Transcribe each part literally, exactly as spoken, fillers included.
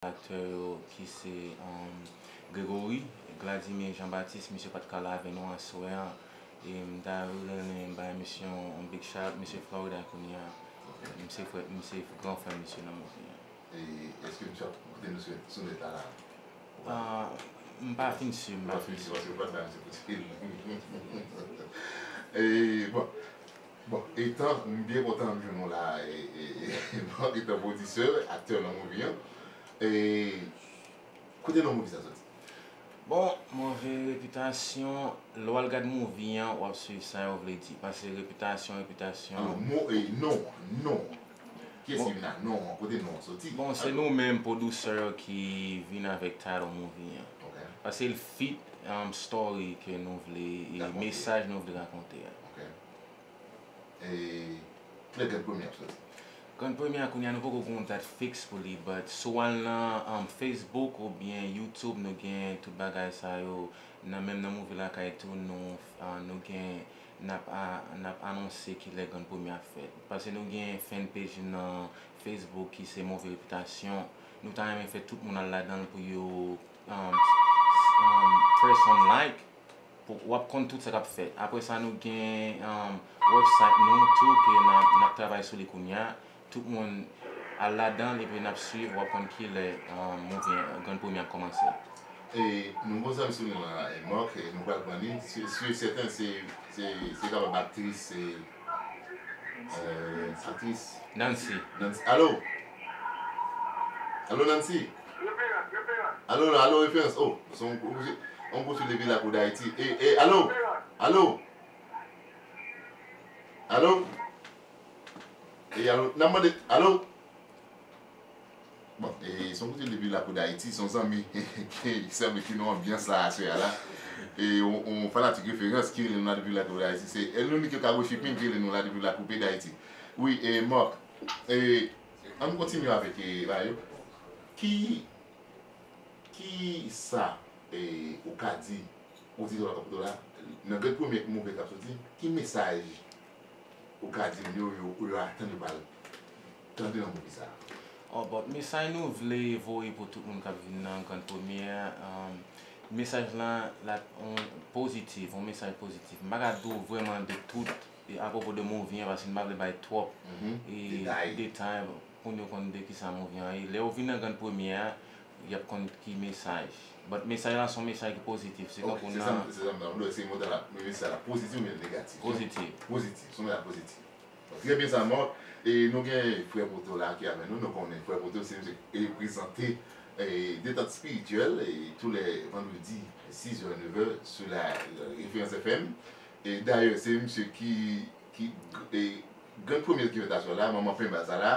aktè yo ki se, um, Gregory, Gladimir Jean Baptiste, misye pa t ka la avè nou aswè a. E m ta renmen bay misye yon, yon big shout out, misye Florida kounye a. Misye frè, misye gran frè misye nan movie an. E èske misye ap koute nou sou, sou nèt la la? Ah, m pa fin si, m Ou pa pa fin fin si, si. Paske ou pa t bay misye kout fil. E, bon, bon, etan, m byen kontan m jwenn ou la, e, e, e, bon, etan pwodisè, aktè nan movie an. E, kote non movie sa soti? Bon, Move Repitasyon, lè w al gad movie an, w ap swiv sa yo vle di. Paske repitasyon, repitasyon. Alò, mo, e, non, non. Kiyès ki Bon. vin ak non an? Kote non an soti? Bon, se Alò. nou menm, pwodisè yo ki vin avèk title movie an. Ok. Paske l fit, um, story ke nou vle, e Rakonte. mesaj nou vle rakonte a. Ok. E kilè Grann Premye ap soti? Grann Premye a kounye a nou poko gen yon dat fiks pou li, but si w al nan, um, Facebook oubyen YouTube, nou gen tout bagay sa yo. Nan, menm nan Move Lakay tou, nou, ah, nou gen, n ap a-, n ap anonse kilè Grann Premye ap fèt. Paske nou gen fan page nan Facebook ki se Move Repitasyon. Nou ta renmen fè tout moun al ladan l pou yo, um, s-, um, press on like. Pou w ap konn tout sa k ap fèt. Apre sa, nou gen, um, website nou tou ke n ap, n ap travay sou li kounye a. Tout moun al ladan l epi n ap swiv, w ap konn kilè, um, movie Grann Premye ap kòmanse. E nou gon zanmi sou liy la, e Mark, e nou pral pran li. Si, si sèten, se, se, se kapab aktris, se, e, aktris Nancy. Nancy. Alo? Alo, Nancy? Alo, alo, Referans. Oh, se yon, yon kou sou depi lakou Dayiti. E, e, alo? Alo? Alo? E, alo? N ap mande, alo? Bon, e, se yon kou sou depi lakou Dayiti, se yon zanmi ki sanble ki nan anbyans la aswè a la. E, yon, yon fanatik Referans ki rele nou la depi lakou Dayiti. Se El Unique Cargo Shipping ki rele nou la depi lakou peyi Dayiti. Wi, e, Mark, e, ann kontinye avèk, e, bagay yo. Ki, ki sa, e, ou ka di oditè w la k ap koute w la, nan Grann Premye Move k ap soti, ki mesaj ou ka di moun yo, yo, yo atann yo pral tande nan movie sa a? Oh, but mesaj nou vle voye pou tout moun k ap vin nan Grann Premye a, um, mesaj lan, la, on pozitif, on mesaj pozitif. M pa ka di w vrèman de tout, e, apwopo de movie an, paske m pa vle bay twòp, Mhm. e, Detay. detay pou moun yo konn de kisa movie an ye. Lè yo vin nan Grann Premye a, y ap konn ki mesaj. But mesaj la se yon mesaj ki pozitif. Se Ok, tankou se sa nan m, se sa m ta vle, se motè la, mesaj la pozitif oubyen negatif? Pozitif. Pozitif, se yon mesaj pozitif. Trè byen sa, Mark. E nou gen frè Poto la ki avè nou. Nou konnen frè Poto se misye ki reprezante, e, Détente Spirituelle, e, tou lè vandredi, sis è, nèf è, sou la, e, Référence F M. E dayè, se misye ki, ki, e, Grann Premye ki fèt aswè la, manman penba sa la.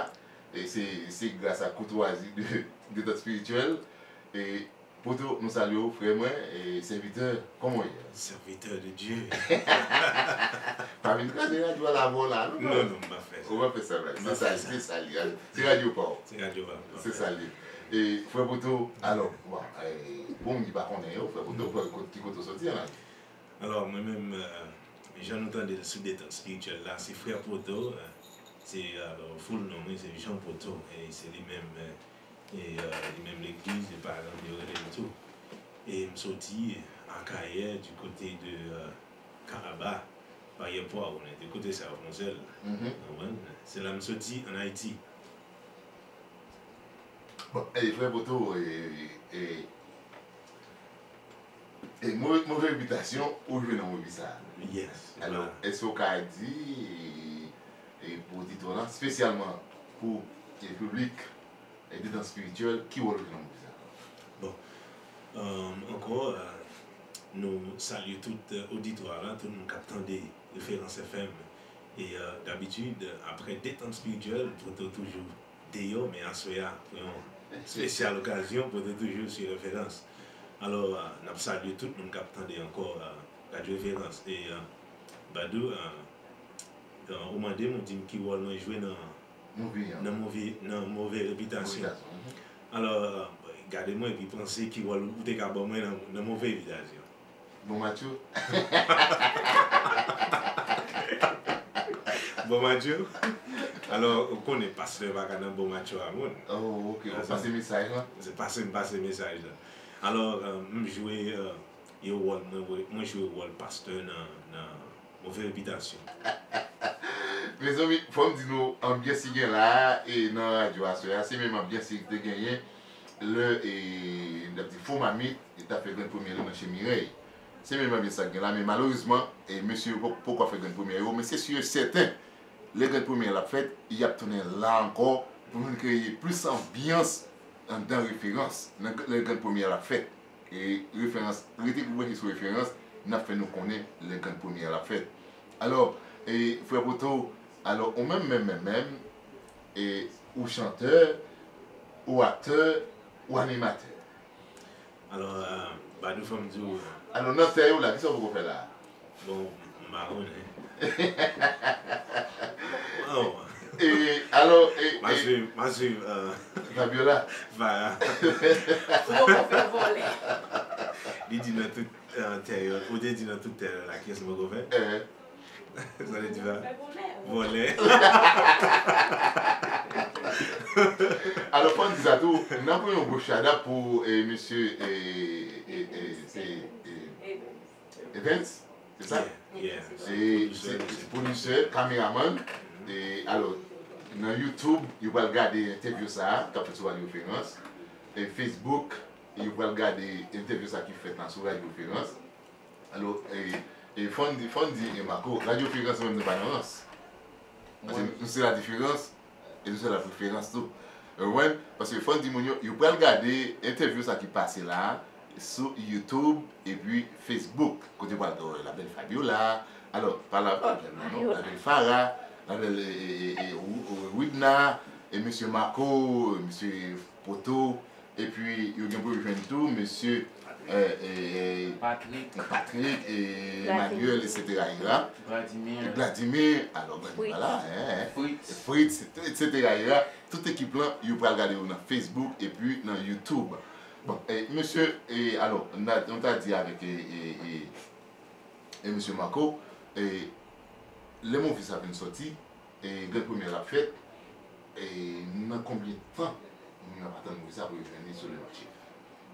E se, se gras a koutwazi de, Détente Spirituelle. E Poto, nou salye w, frè mwen, e sèvitè, kòman w ye? Serviteur de Dieu. Pa vin kraze radyo a la avè w la, non? Non, non, m pa fè sa. Ou pa fè sa, baz. M pa Se sa, fè sa. se sa li, a. Se radyo pa w. Se radyo pa m, m pa Se fè sa sa. li. E frè Poto, alò, bon, e, pou moun ki pa konnen yo, frè Poto, frè, kot, ki kote w soti an la? Alò, mwen menm, e, jan nou tande l sou Détente Spirituelle la, se frè Poto, e, se, alò, full non mwen, se Jean Poto, e se li menm, e, E, e, li menm legliz, e paran li yo rele l tou. E m soti Akayè, du côté de, e, Karaba, Baryè Pwa, ou konnen, de kote sa yo, Fonzèl. Mhm. Ou konprann? Se la m soti, ann Ayiti. Bon, e, frè Poto, e, e, e, move, move repitasyon, ou jwe nan movie sa a. Yes, Alò, vwala. èske w ka di, e, e, pou oditè w la, espesyalman pou, e, piblik, e, Détente Spirituelle, ki wòl ou jwe nan movie sa a? Bon, um, ankò, e, nou salye tout, e, oditwa la, tout moun k ap tande Référence F M. E, e, dabitid, apre Détente Spirituelle, Poto toujou deyò, men aswè a, pou yon espesyal okazyon, Poto toujou sou Référence. Alò, e, n ap salye tout moun k ap tande ankò, e, Radyo Référence. E, e, Badou, e, e, ou mande m, ou di m ki wòl mwen jwe nan, Movie an. nan movie, nan move repitasyon. Repitasyon, mhm. Alò, e, gade mwen epi panse ki wòl ou te ka ban mwen nan, nan move repitasyon. Bon matyo. Bon matyo. Alò, ou konnen pastè pa ka nan bon match a moun. Oh, ok. Ou pase mesaj lan? Se pase m pase mesaj lan. Alò, euh, m jwe euh, yon wòl, mwen, mwen jwe wòl pastè nan, nan Move Repitasyon. Mezanmi, fò m di nou, anbyans ki gen la a e nan radyo aswè a, se menm anbyans ki te genyen lè e, n ap di Fo Mamit, li t ap fè grenn premyè li nan Chen Mirèy. Se menm anbyans sa k gen la, men malerezman, e, mesye yo poko ap fè grenn premyè yo, men se si e sèten, lè grenn premyè l ap fèt, y ap tounen la ankò pou nou kreye plis anbyans anndan referans, lè grenn premyè l ap fèt. E referans, rete branche sou referans, n ap fè nou konnen lè grenn premyè l ap fèt. Alò, e, frè Poto, alò, ou menm, menm, menm, menm, e, ou chantè, ou aktè, ou animatè. Alò, Badou, fò m di w. Alò, nan tè yo la, kisa w poko fè la a? Bon, m pa konnen. Waw. E, alò, e, M a e, swiv, m a swiv. Fabiola. Fara. Ou poko fè vòlè. Li di nan tout tè yo, ou te di nan tout tè yo la, kiyès m poko fè? Sa vle di la? Vòlè. Alò, fò n di sa tou, n ap yon gwo shout out pou eh, mesye eh, eh, eh, se eh, Evans, se sa? Yeah, yeah. Se se- se pwodisè, kameraman. E, alò, nan YouTube, yo pral gade entèvyou sa a, k ap fèt sou Radyo Referans. E Facebook, yo pral gade entèvyou sa a ki fèt la sou Radyo Referans. Alò, e, e fò n di, fò n di, e Marco, Radyo Referans menm nou pa nan rans. Paske nou se la diferans e nou se la preferans tou. Ou konprann? Paske fò n di moun yo, yo pral gade entèvyou sa ki pase la a sou YouTube epi Facebook. Kote yo pral wè Labèl Fabiola, alò, pa la, pa Labèl non, Labèl Farah, Labèl e, e, e, e, Widna, e mesye Marco, mesye Poto, Epi yo gen pou yo jwenn tou mesye eh, eh, eh, Patrick, Patrick eh, Emmanuel, etsetera. Era. Vladimir. Vladimir, alò Vladimir pa la, eh, eh, Fritz. Fritz, etsetera. Era. Tout ekip lan, yo pral gade yo nan Facebook epi nan YouTube. Bon, eh, mesye, eh, alò, n a- nou ta di avèk eh, eh, eh, eh, mesye Marco, eh, lè movie sa vin sòti, E grenn premyè l ap fèt, e nan konbyen tan moun yo ap atann movie sa pou yo jwenn li sou le mache?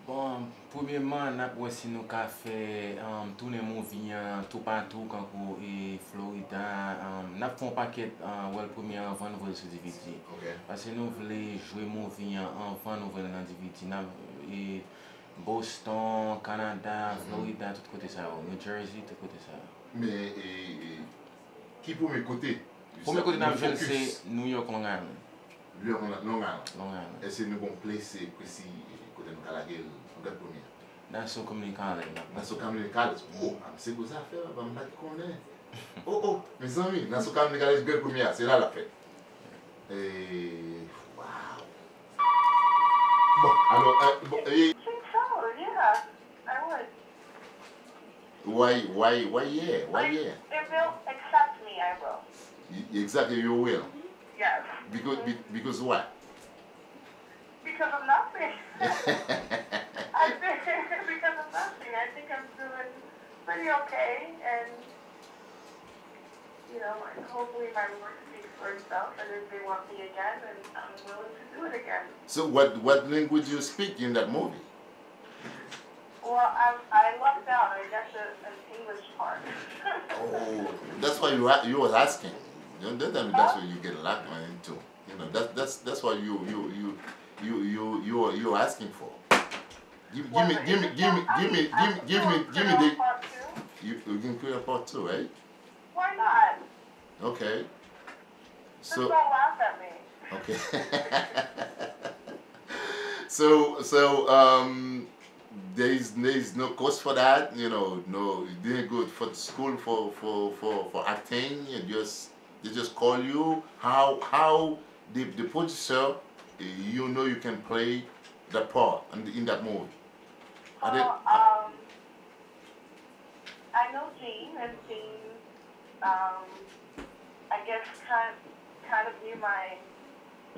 Bon, premyèman, n ap wè si nou ka fè um, tounen movie an toupatou, kankou e Florida. Um, n ap fè yon pakèt um, world premiere anvan nou voye l sou D V D. Paske nou vle jwe movie an anvan nou voye l nan D V D. N ap e Boston, Canada, Florida, tout kote sa yo, New Jersey, tout kote sa yo. Men e, e, ki premye kote? Premye kote n ap jwenn se New York, Long Island. New York, Long Island. Long Island. Èske nou gen yon plese presi kote nou ka lage l pou grenn premye a? Nassau Community College n ap. Nassau Community College. Oh, a, se gwo zafè, ban m pa t konnen. Oh, oh, mezanmi, Nassau Community College grenn premye a, se la l ap fèt. E, waw. Bon, alò, e, bon, e. Why, why, why yeah, why yeah? If they'll accept me, I will. Y- Exactly, you will. Yes. Because, be- because what? Because of nothing. I think because of nothing. I think I'm doing pretty okay, and you know, and hopefully my work speaks for itself. And if they want me again, then I'm willing to do it again. So what, what language you speak in that movie? Well, I, I lucked out. I got the an English part. Oh, that's why you a- you was asking. Don't, don't tell me that's why you get luck into. You know, that's that's that's why you you you you you you you are asking for. Give, give me give me give me give me give me give me give me the. You you can create a part two, right? Why not? Okay. So. Just don't laugh at me. Okay. So so um, there is there is no cost for that. You know, no, you didn't go for school for for for for acting. You just they just call you. How how the the producer, you know, you can play the part in, in that movie. Are they, Well, um, I know Gene, and Gene, um, I guess, kind, kind of knew my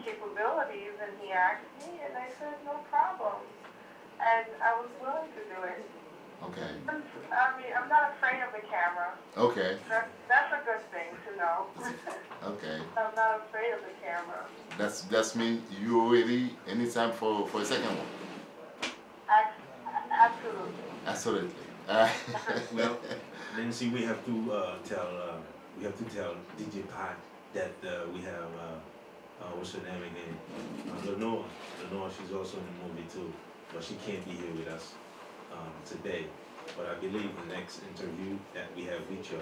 capabilities, and he asked me, and I said, no problem. And I was willing to do it. Okay. I mean, I'm not afraid of the camera. Okay. That's, that's a good thing to know. Okay. I'm not afraid of the camera. That's that's mean you ready anytime for for a second one. Ac- Absolutely. Absolutely. Uh, Well, Nancy, we have to uh, tell uh, we have to tell D J Pat that uh, we have uh, uh, what's her name again? Uh, Lenore. Lenore, she's also in the movie too, but she can't be here with us um, today. But I believe the next interview that we have with you,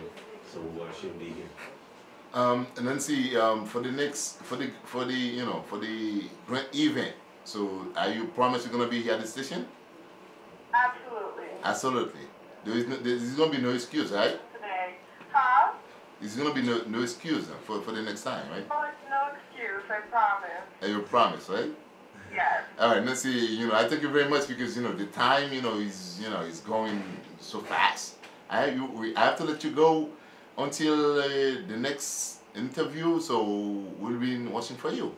so uh, she'll be here. um, and then see um, for the next for the for the you know for the grand event. So are you promise you're gonna be here at the station? Absolutely. Absolutely. There is no, there's gonna be no excuse, right? Today. Huh? There's gonna be no, no excuse uh, for for the next time, right? Oh, it's no excuse, I promise. And you promise, right? Yes. All right, let's see. You know, I thank you very much because you know the time, you know, is you know is going so fast. I you, we, I have to let you go until uh, the next interview. So we'll be watching for you.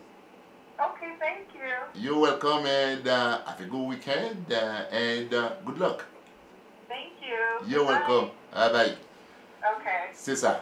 Okay, thank you. You're welcome and uh, have a good weekend uh, and uh, good luck. Thank you. You're Goodbye. Welcome. Bye bye. Okay. C'est ça.